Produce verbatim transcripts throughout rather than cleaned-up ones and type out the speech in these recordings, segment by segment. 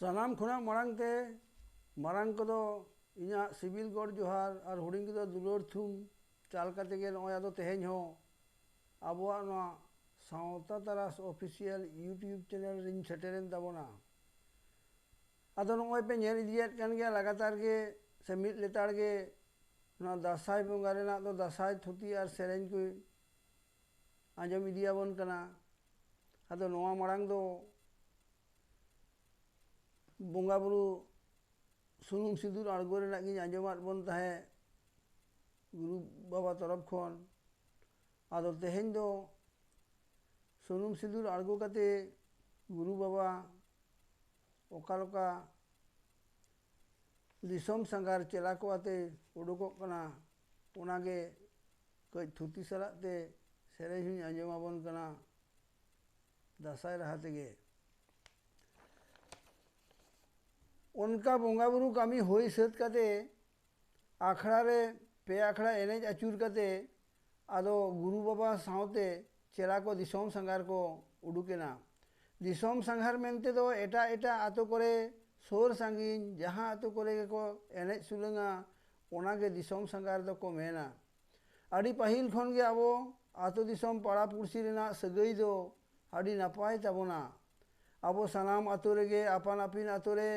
ᱥᱟᱱᱟᱢ ᱠᱷᱚᱱᱟᱜ ᱢᱟᱲᱟᱝ ᱛᱮ ᱢᱟᱨᱟᱝ ᱠᱚᱫᱚ ᱤᱧᱟᱹᱜ ᱥᱤᱵᱤᱞ ᱜᱚᱰ ᱡᱚᱦᱟᱨ ᱟᱨ ᱦᱩᱰᱤᱧ ᱠᱚᱫᱚ ᱫᱩᱞᱟᱹᱲ ᱛᱷᱩᱢ ᱪᱟᱞ ᱠᱟᱛᱮ ᱜᱮ ᱱᱚᱜᱼᱚᱭ ᱟᱫᱚ ᱛᱮᱦᱮᱧ ᱦᱚᱸ ᱟᱵᱚᱣᱟᱜ ᱱᱚᱣᱟ ᱥᱟᱶᱛᱟ ᱛᱟᱨᱟᱥ ᱚᱯᱷᱤᱥᱤᱭᱟᱞ YouTube ᱪᱮᱱᱮᱞ ᱨᱤᱧ ᱥᱮᱴᱮᱨᱮᱱ ᱛᱟᱵᱚᱱᱟ᱾ ᱟᱫᱚ ᱱᱚᱜᱼᱚᱭ ᱯᱮ ᱧᱮᱞ ᱤᱫᱤᱭᱮᱫ ᱠᱟᱱ ᱜᱮᱭᱟ ᱞᱟᱜᱟᱛᱟᱨ ᱜᱮ ᱥᱮ ᱢᱤᱫ ᱞᱮᱛᱟᱲ ᱜᱮ ᱱᱚᱣᱟ ᱫᱟᱸᱥᱟᱭ ᱵᱚᱸᱜᱟ ᱨᱮᱱᱟᱜ ᱫᱚ ᱫᱟᱸᱥᱟᱭ ᱛᱷᱩᱛᱤ ᱟᱨ ᱥᱮᱨᱮᱧ ᱠᱚ ᱟᱸᱡᱚᱢ ᱤᱫᱤᱭᱟᱵᱚᱱ ᱠᱟᱱᱟ᱾ ᱟᱫᱚ ᱱᱚᱣᱟ ᱢᱟᱲᱟᱝ ᱫᱚ ᱵᱚᱸᱜᱟ ᱵᱩᱨᱩ ᱥᱩᱱᱩᱢ ᱥᱤᱸᱫᱩᱨ ᱟᱬᱜᱚ ᱨᱮᱱᱟᱜ ᱜᱤᱧ ᱟᱸᱡᱚᱢᱟᱫ ᱵᱚᱱ ᱛᱟᱦᱮᱸᱫ ᱜᱩᱨᱩ ᱵᱟᱵᱟ ᱛᱚᱨᱚᱯ ᱠᱷᱚᱱ᱾ ᱟᱫᱚ ᱛᱮᱦᱮᱧ ᱫᱚ ᱥᱩᱱᱩᱢ ᱥᱤᱸᱫᱩᱨ ᱟᱬᱜᱚ ᱠᱟᱛᱮ ᱜᱩᱨᱩ ᱵᱟᱵᱟ ᱚᱠᱟ ᱞᱮᱠᱟ ᱫᱤᱥᱚᱢ ᱥᱟᱸᱜᱷᱟᱨ ᱪᱮᱞᱟ ᱠᱚ ᱟᱛᱮ ᱩᱰᱩᱠᱚᱜ ᱠᱟᱱᱟ, ᱚᱱᱟᱜᱮ ᱠᱟᱹᱡ ᱛᱷᱩᱛᱤ ᱥᱟᱞᱟᱜ ᱛᱮ ᱥᱮᱨᱮᱧ ᱦᱚᱧ ᱟᱸᱡᱚᱢ ᱟᱵᱚᱱ ᱠᱟᱱᱟ ᱫᱟᱸᱥᱟᱭ ᱨᱟᱦᱟ ᱛᱮᱜᱮ᱾ ᱚᱱᱠᱟ ᱵᱚᱸᱜᱟ ᱵᱩᱨᱩ ᱠᱟᱹᱢᱤ ᱦᱩᱭ ᱥᱟᱹᱛ ᱠᱟᱛᱮ ᱟᱠᱷᱲᱟ ᱨᱮ ᱯᱮ ᱟᱠᱷᱲᱟ ᱮᱱᱮᱡ ᱟᱹᱪᱩᱨ ᱠᱟᱛᱮ ᱟᱫᱚ ᱜᱩᱨᱩ ᱵᱟᱵᱟ ᱥᱟᱶᱛᱮ ᱪᱮᱞᱟ ᱠᱚ ᱫᱤᱥᱚᱢ ᱥᱟᱸᱜᱷᱟᱨ ᱠᱚ ᱩᱰᱩᱠ ᱮᱱᱟ᱾ ᱫᱤᱥᱚᱢ ᱥᱟᱸᱜᱷᱟᱨ ᱢᱮᱱᱛᱮ ᱫᱚ ᱮᱴᱟᱜ ᱮᱴᱟᱜ ᱟᱛᱳ ᱠᱚᱨᱮ ᱥᱩᱨ ᱥᱟᱺᱜᱤᱧ ᱡᱟᱦᱟᱸ ᱟᱛᱳ ᱠᱚᱨᱮ ᱜᱮᱠᱚ ᱮᱱᱮᱡ ᱥᱩᱞᱟᱹᱝᱟ, ᱚᱱᱟᱜᱮ ᱫᱤᱥᱚᱢ ᱥᱟᱸᱜᱷᱟᱨ ᱫᱚᱠᱚ ᱢᱮᱱᱟ᱾ ᱟᱹᱰᱤ ᱯᱟᱹᱦᱤᱞ ᱠᱷᱚᱱ ᱜᱮ ᱟᱵᱚ ᱟᱛᱳ ᱫᱤᱥᱚᱢ ᱯᱟᱲᱟ ᱯᱩᱲᱥᱤ ᱨᱮᱱᱟᱜ ᱥᱟᱹᱜᱟᱹᱭ ᱫᱚ ᱟᱹᱰᱤ ᱱᱟᱯᱟᱭ ᱛᱟᱵᱚᱱᱟ᱾ ᱟᱵᱚ ᱥᱟᱱᱟᱢ ᱟᱛᱳ ᱨᱮᱜᱮ ᱟᱯᱟᱱ ᱟᱹᱯᱤᱱ ᱟᱛᱳ ᱨᱮ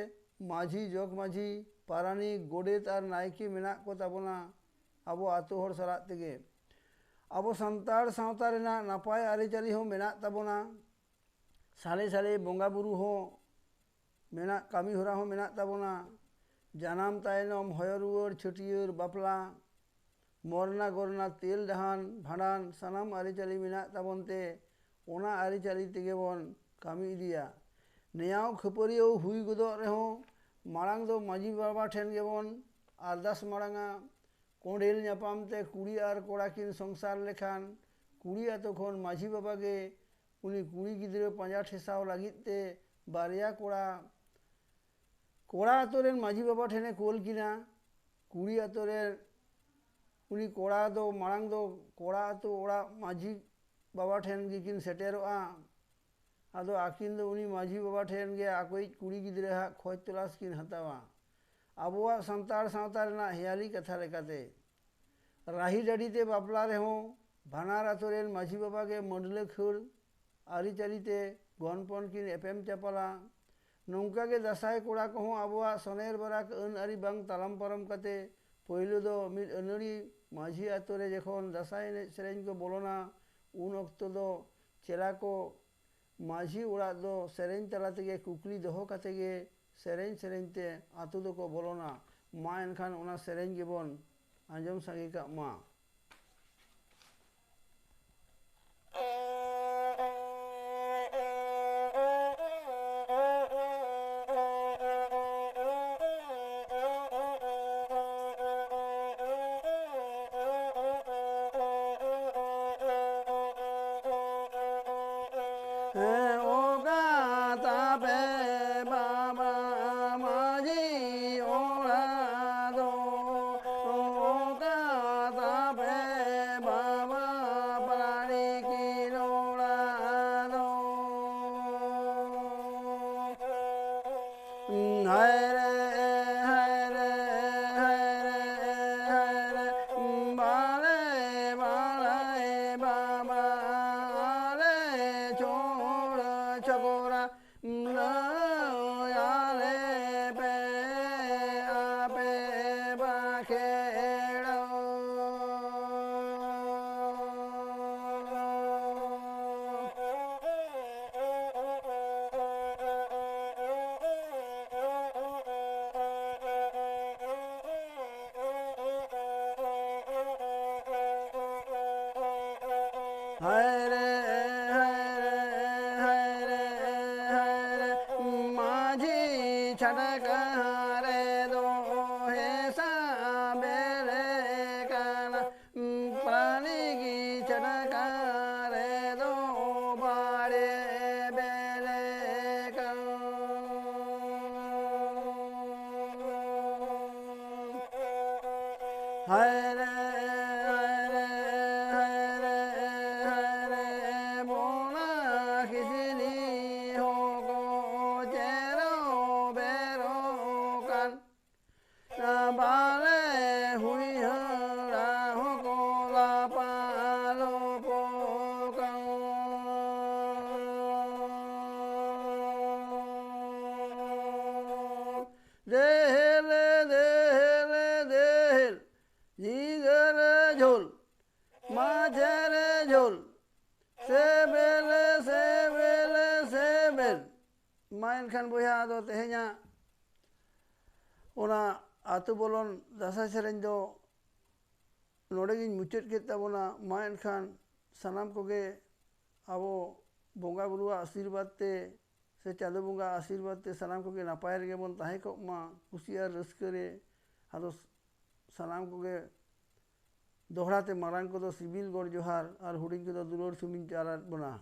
ᱢᱟᱹᱡᱷᱤ, ᱡᱚᱜᱽ ᱢᱟᱹᱡᱷᱤ, ᱯᱟᱨᱟᱱᱤᱠ, ᱜᱚᱰᱮᱛ ᱟᱨ ᱱᱟᱭᱠᱮ ᱢᱮᱱᱟᱜ ᱠᱚ ᱛᱟᱵᱚᱱᱟ᱾ ᱟᱵᱚ ᱟᱛᱳ ᱦᱚᱲ ᱥᱟᱞᱟᱜ ᱛᱮᱜᱮ ᱟᱵᱚ ᱥᱟᱱᱛᱟᱲ ᱥᱟᱶᱛᱟ ᱨᱮᱱᱟᱜ ᱱᱟᱯᱟᱭ ᱟᱹᱨᱤᱪᱟᱹᱞᱤ ᱦᱚᱸ ᱢᱮᱱᱟᱜ ᱛᱟᱵᱚᱱᱟ᱾ ᱥᱟᱞᱮ ᱥᱟᱞᱮ ᱵᱚᱸᱜᱟ ᱵᱩᱨᱩ ᱦᱚᱸ ᱢᱮᱱᱟᱜ, ᱠᱟᱹᱢᱤ ᱦᱚᱨᱟ ᱦᱚᱸ ᱢᱮᱱᱟᱜ ᱛᱟᱵᱚᱱᱟ᱾ ᱡᱟᱱᱟᱢ ᱛᱟᱭᱱᱚᱢ ᱦᱚᱭᱚ ᱨᱩᱣᱟᱹᱲ, ᱪᱷᱟᱹᱴᱭᱟᱹᱨ, ᱵᱟᱯᱞᱟ, ᱢᱚᱨᱱᱟ ᱜᱚᱨᱱᱟ, ᱛᱮᱞ ᱰᱟᱦᱟᱱ, ᱵᱷᱟᱸᱰᱟᱱ, ᱥᱟᱱᱟᱢ ᱟᱹᱨᱤᱪᱟᱹᱞᱤ ᱢᱮᱱᱟᱜ ᱛᱟᱵᱚᱱ ᱛᱮ ᱚᱱᱟ ᱟᱹᱨᱤᱪᱟᱹᱞᱤ ᱛᱮᱜᱮ ᱵᱚᱱ ᱠᱟᱹᱢᱤ ᱤᱫᱤᱭᱟ᱾ ᱱᱮᱭᱟᱣ ᱠᱷᱟᱹᱯᱟᱹᱨᱤᱭᱟᱹᱣ ᱦᱩᱭ ᱜᱚᱫᱚᱜ ᱨᱮᱦᱚᱸ ᱢᱟᱲᱟᱝ ᱫᱚ ᱢᱟᱹᱡᱷᱤ ᱵᱟᱵᱟ ᱴᱷᱮᱱ ᱜᱮᱵᱚᱱ ᱟᱨᱫᱟᱥ ᱢᱟᱲᱟᱝᱟ᱾ ᱠᱚᱸᱰᱮᱞ ᱧᱟᱯᱟᱢ ᱛᱮ ᱠᱩᱲᱤ ᱟᱨ ᱠᱚᱲᱟ ᱠᱤᱱ ᱥᱚᱝᱥᱟᱨ ᱞᱮᱠᱷᱟᱱ ᱠᱩᱲᱤ ᱟᱛᱳ ᱠᱷᱚᱱ ᱢᱟᱹᱡᱷᱤ ᱵᱟᱵᱟ ᱜᱮ ᱩᱱᱤ ᱠᱩᱲᱤ ᱜᱤᱫᱽᱨᱟᱹ ᱯᱟᱸᱡᱟ ᱴᱷᱮᱥᱟᱣ ᱞᱟᱹᱜᱤᱫ ᱛᱮ ᱵᱟᱨᱭᱟ ᱠᱚᱲᱟ, ᱠᱚᱲᱟ ᱟᱛᱳ ᱨᱮᱱ ᱢᱟᱹᱡᱷᱤ ᱵᱟᱵᱟ ᱴᱷᱮᱱᱮ ᱠᱳᱞ ᱠᱤᱱᱟ᱾ ᱠᱩᱲᱤ ᱟᱛᱳ ᱨᱮᱱ ᱩᱱᱤ ᱠᱚᱲᱟ ᱫᱚ ᱢᱟᱲᱟᱝ ᱫᱚ ᱠᱚᱲᱟ ᱟᱛᱳ ᱚᱲᱟᱜ ᱢᱟᱹᱡᱷᱤ ᱵᱟᱵᱟ ᱴᱷᱮᱱ ᱜᱮᱠᱤᱱ ᱥᱮᱴᱮᱨᱚᱜᱼᱟ᱾ ᱟᱫᱚ ᱟᱹᱠᱤᱱ ᱫᱚ ᱩᱱᱤ ᱢᱟᱹᱡᱷᱤ ᱵᱟᱵᱟ ᱴᱷᱮᱱ ᱜᱮ ᱟᱠᱚᱭᱤᱡ ᱠᱩᱲᱤ ᱜᱤᱫᱽᱨᱟᱹᱣᱟᱜ ᱠᱷᱚᱡᱽ ᱛᱚᱞᱟᱥ ᱠᱤᱱ ᱦᱟᱛᱟᱣᱟ᱾ ᱟᱵᱚᱣᱟᱜ ᱥᱟᱱᱛᱟᱲ ᱥᱟᱶᱛᱟ ᱨᱮᱱᱟᱜ ᱦᱮᱭᱟᱞᱤ ᱠᱟᱛᱷᱟ ᱞᱮᱠᱟᱛᱮ, ᱨᱟᱦᱤ ᱰᱟᱹᱰᱤ ᱛᱮ ᱵᱟᱯᱞᱟ ᱨᱮᱦᱚᱸ ᱵᱟᱱᱟᱨ ᱟᱛᱳ ᱨᱮᱱ ᱢᱟᱹᱡᱷᱤ ᱵᱟᱵᱟ ᱜᱮ ᱢᱟᱹᱰᱞᱟᱹ ᱠᱷᱟᱹᱲ ᱟᱹᱨᱤᱪᱟᱹᱞᱤ ᱛᱮ ᱜᱚᱱᱯᱚᱱ ᱠᱤᱱ ᱮᱯᱮᱢ ᱪᱟᱯᱟᱞᱟ᱾ ᱱᱚᱝᱠᱟ ᱜᱮ ᱫᱟᱸᱥᱟᱭ ᱠᱚᱲᱟ ᱠᱚᱦᱚᱸ ᱟᱵᱚᱣᱟᱜ ᱥᱚᱱᱮᱨ ᱵᱟᱨᱟᱠ ᱟᱹᱱ ᱟᱹᱨᱤ ᱵᱟᱝ ᱛᱟᱞᱟᱢ ᱯᱟᱨᱚᱢ ᱠᱟᱛᱮ ᱯᱳᱭᱞᱳ ᱫᱚ ᱢᱤᱫ ᱟᱹᱱᱟᱹᱲᱤ ᱢᱟᱹᱡᱷᱤ ᱟᱛᱳ ᱨᱮ ᱡᱚᱠᱷᱚᱱ ᱫᱟᱸᱥᱟᱭ ᱮᱱᱮᱡ ᱥᱮᱨᱮᱧ ᱠᱚ ᱵᱚᱞᱚᱱᱟ, ᱩᱱ ᱚᱠᱛᱚ ᱫᱚ ᱪᱮᱞᱟ ᱠᱚ ᱢᱟᱹᱡᱷᱤ ᱚᱲᱟᱜ ᱫᱚ ᱥᱮᱨᱮᱧ ᱛᱟᱞᱟ ᱛᱮᱜᱮ ᱠᱩᱠᱞᱤ ᱫᱚᱦᱚ ᱠᱟᱛᱮ ᱜᱮ ᱥᱮᱨᱮᱧ ᱥᱮᱨᱮᱧ ᱛᱮ ᱟᱛᱳ ᱫᱚᱠᱚ ᱵᱚᱞᱚᱱᱟ᱾ ᱢᱟ ᱮᱱᱠᱷᱟᱱ ᱚᱱᱟ ᱥᱮᱨᱮᱧ ᱜᱮᱵᱚᱱ ᱟᱸᱡᱚᱢ ᱥᱟᱸᱜᱮ ᱠᱟᱜ ᱢᱟ᱾ ᱚᱠᱟ ᱛᱟᱯᱮ ᱵᱟᱵᱟ ᱢᱟᱹᱡᱷᱤ ᱚᱲᱟᱜ ᱫᱚ, ᱚᱠᱟ ᱛᱟᱯᱮ ᱵᱟᱵᱟ ᱯᱟᱨᱟᱱᱤᱠ ᱚᱲᱟᱜ ᱫᱚ᱾ ᱦᱟᱭ ᱨᱮ, ᱦᱟᱭ ᱨᱮ, ᱦᱟᱭ ᱨᱮ, ᱦᱟᱭ ᱨᱮ, ᱵᱟᱞᱮ ᱵᱟᱲᱟᱭ ᱵᱟᱵᱟ ᱟᱞᱮ ᱪᱷᱚᱲ ᱪᱷᱚᱠᱨᱟ ᱞᱟᱹᱭ ᱟᱞᱮ ᱯᱮ ᱟᱯᱮ ᱵᱟᱠᱷᱮᱲ᱾ ᱦᱟᱭ ᱨᱮ, ᱦᱟᱭ ᱨᱮ, ᱦᱟᱭ ᱨᱮ, ᱦᱟᱭ ᱨᱮ, ᱢᱟᱹᱡᱷᱤ ᱪᱷᱟᱴᱠᱟ ᱨᱮᱫᱚ ᱦᱮᱸᱥᱟ ᱵᱮᱞᱮ ᱠᱟᱱᱟ᱾ ᱯᱟᱨᱟᱱᱤᱠ ᱪᱷᱟᱴᱠᱟ ᱨᱮᱫᱚ ᱵᱟᱲᱮ ᱵᱮᱞᱮ ᱠᱟᱱ᱾ ᱦᱟᱭ ᱨᱮ, ᱦᱟᱭ ᱨᱮ, ᱦᱟᱭ ᱨᱮ, ᱦᱟᱭ ᱨᱮ, ᱵᱚᱱᱟ ᱠᱤᱥᱱᱤ ᱫᱮᱦᱮᱞ, ᱫᱮᱦᱮᱞ, ᱫᱮᱦᱮᱞ, ᱡᱷᱤᱸᱜᱟᱹ ᱨᱮ ᱡᱷᱳᱞ, ᱢᱟᱪᱷᱟ ᱨᱮ ᱡᱷᱳᱞ, ᱥᱮᱵᱮᱞ, ᱥᱮᱵᱮᱞ, ᱥᱮᱵᱮᱞ᱾ ᱢᱟ ᱮᱱᱠᱷᱟᱱ ᱵᱚᱭᱦᱟ, ᱟᱫᱚ ᱛᱮᱦᱮᱧᱟᱜ ᱚᱱᱟ ᱟᱹᱛᱩ ᱵᱚᱞᱚᱱ ᱫᱟᱸᱥᱟᱭ ᱥᱮᱨᱮᱧ ᱫᱚ ᱱᱚᱰᱮ ᱜᱤᱧ ᱢᱩᱪᱟᱹᱫ ᱠᱮᱫ ᱛᱟᱵᱚᱱᱟ᱾ ᱢᱟ ᱮᱱᱠᱷᱟᱱ ᱥᱟᱱᱟᱢ ᱠᱚᱜᱮ ᱟᱵᱚ ᱵᱚᱸᱜᱟ ᱵᱩᱨᱩᱣᱟᱜ ᱟᱥᱤᱨᱵᱟᱫᱽ ᱛᱮ ᱥᱮ ᱪᱟᱸᱫᱳ ᱵᱚᱸᱜᱟ ᱟᱥᱤᱨᱵᱟᱫᱽ ᱛᱮ ᱥᱟᱱᱟᱢ ᱠᱚᱜᱮ ᱱᱟᱯᱟᱭ ᱨᱮᱜᱮ ᱵᱚᱱ ᱛᱟᱦᱮᱸ ᱠᱚᱜ ᱢᱟ, ᱠᱩᱥᱤ ᱟᱨ ᱨᱟᱹᱥᱠᱟᱹ ᱨᱮ᱾ ᱟᱫᱚ ᱥᱟᱱᱟᱢ ᱠᱚᱜᱮ ᱫᱚᱦᱲᱟ ᱛᱮ ᱢᱟᱨᱟᱝ ᱠᱚᱫᱚ ᱥᱤᱵᱤᱞ ᱜᱚᱰ ᱡᱚᱦᱟᱨ ᱟᱨ ᱦᱩᱰᱤᱧ ᱠᱚᱫᱚ ᱫᱩᱞᱟᱹᱲ ᱥᱩᱢᱤᱧ ᱪᱟᱞᱟᱫ ᱵᱚᱱᱟ᱾